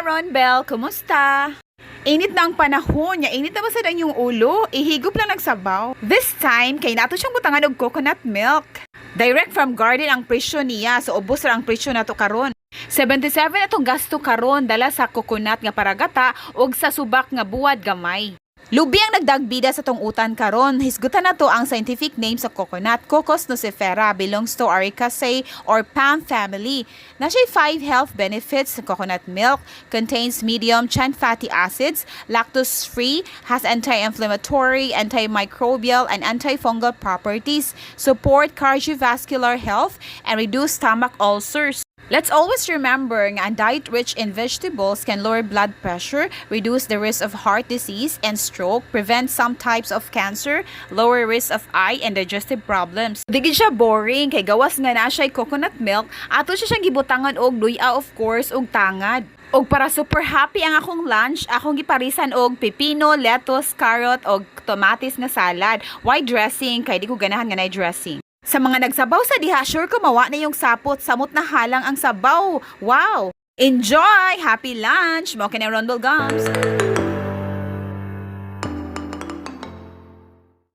Ron Bell! Kumusta? Init na ang panahon niya. Init na ba sa inyong ulo? Ihigop lang nagsabaw. This time, kay nato siyang butangan og coconut milk. Direct from garden ang presyo niya. So, ubos ra ang presyo nato karon. 77 atong gasto karon dala sa coconut nga paragata ug sa subak nga buwad gamay. Lubi ang nagdagbida sa tong utan karon. Hisgutan na to ang scientific name sa coconut. Cocos nucifera belongs to Arecaceae or palm family. Na siya'y five health benefits sa coconut milk. Contains medium chain fatty acids, lactose-free, has anti-inflammatory, antimicrobial, and antifungal properties, support cardiovascular health, and reduce stomach ulcers. Let's always remember nga ang diet rich in vegetables can lower blood pressure, reduce the risk of heart disease and stroke, prevent some types of cancer, lower risk of eye and digestive problems. Di gid siya boring kay gawas nga na siya coconut milk, ato siya siyang gibutangan og luya, of course, og tangad. Og para super happy ang akong lunch, akong giparisan og pipino, lettuce, carrot og tomatis nga salad. White dressing kay di ko ganahan nga nay dressing. Sa mga nagsabaw sa diha, sure ko mawa na yung sapot, samot na halang ang sabaw. Wow! Enjoy! Happy lunch! Mo kini Ronbel Gums!